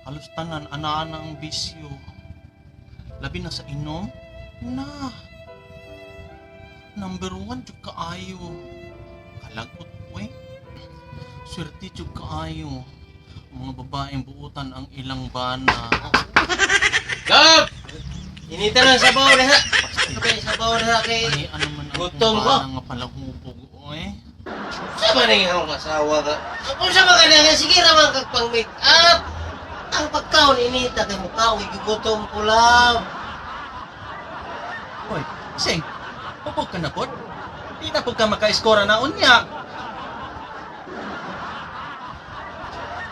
Halos tanan anaa na ang bisyo. Labi na sa inom na. Number one jud kaayo. Kalagot, we. Swerte jud kaayo ang mga babaeng buutan ang ilang bana. Love! Inita lang sabaw na ha. Kay sabaw na kay Ay, ano man ang Gutom ko. bana nga palahubog, oy. Sa man ang akong asawa ka. Kung sa mga nga sige ra man kag pang make up. Ang pagkaon inita kay mukaw gigutom ko, love. Oy, Sing, hubog ka na pod. Di na pod ka maka-iskora na unya.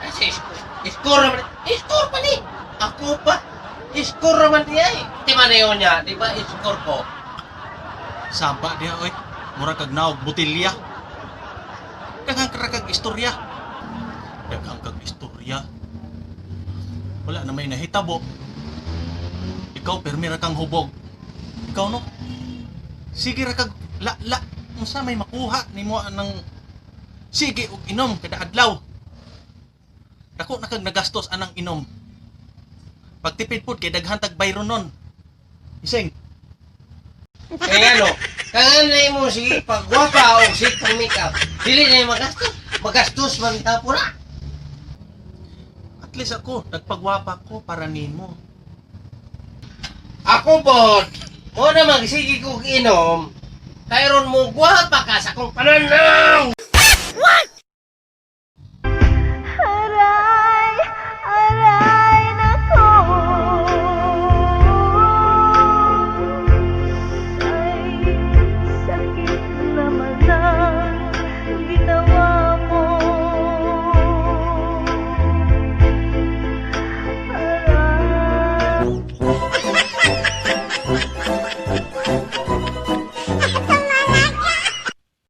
Kasi score, score raman, score pa ni. Ako pa. Score raman niya eh. Di ba na yun niya? Di ba score ko? Saba diha, oy. Mura kag naog botelya. Daghang kra kag istorya. Daghang kag istorya. Wala na may nahitabo. Ikaw permi ra kang hubog. Ikaw no. Sige ra kag la la unsa may makuha nimo anang sige og inom kada adlaw. Dako na kag nagastos anang inom. Pagtipid pod kay daghan tag bayro nun. Iseng, Kaya ano, kaya na mo sige pagwapa o sige pang make up. Dili na yung magastos. Magastos man tapo na. At least ako, nagpagwapa ko para nimo. Ako pod, mo na magsige kog inom, kayron mo gwapa ka sa akong pananaw.